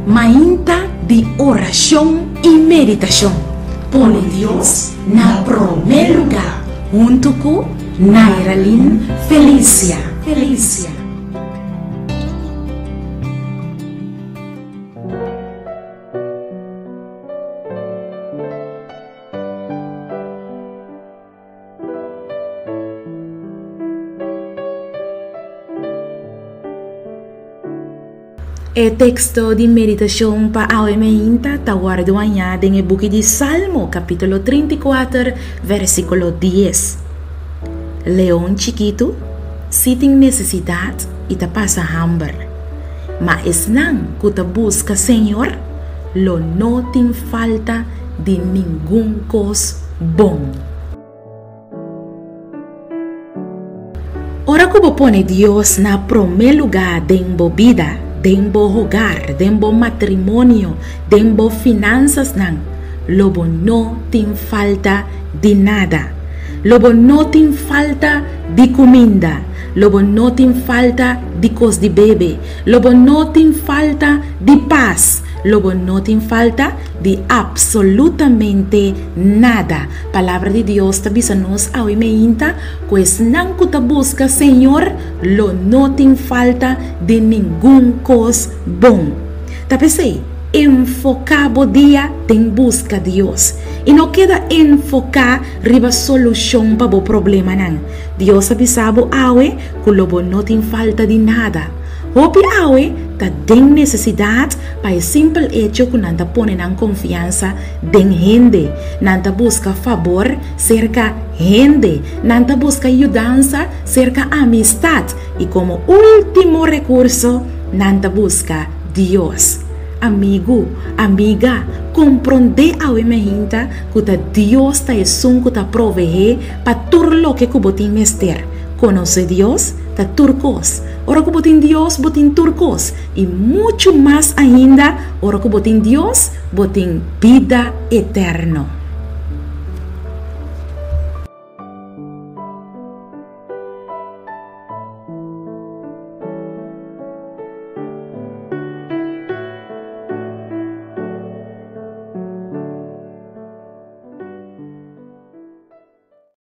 Mainta di orashon i meditashon. Pone Dios na promé lugá huntu ku Nairalyn Felicia. Felicia. E teksto di meditashon pa awe meinta ta wòrdu hañá den e buki di Salmo, kapítulo 34, versíkulo 10. Leon chikitu sí tin nesesidat i ta pasa hamber, ma esnan ku ta buska Señor lo no tin falta di ningun kos bon. Ora ku bo pone Dios na promé lugá den bo bida, den bo hogar, den bo matrimonio, den bo finansasnan, lo bo no tin falta di nada. Lo bo no tin falta di kuminda, lo bo no tin falta di kos di bebe, lo bo no tin falta di pas, lo bo no tin falta di absolutamente nada. Palabra di Dios ta bisa nos awe meinta ku esnan ku ta buska Señor lo no tin falta di ningun kos bon. Ta p'esei, enfoká bo dia den buska Dios i no keda enfoká riba solushon pa bo problemanan. Dios a bisa bo awe ku lo bo no tin falta di nada. Hopi awe ta den nesesidat pa e simpel echo ku nan ta pone nan konfiansa den hende, nan ta buska fabor serka hende, nan ta buska yudansa serka amistat i komo último rekurso nan ta buska Dios. Amigu, amiga, komprondé awe mehinta ku ta Dios ta esun ku ta proveé pa tur loke ku bo tin mester. Konosé Dios ta tur kos. Ora ku bo tin Dios, bo tin tur kos, i muchu mas ainda ora ku bo tin Dios, bo tin bida eterno.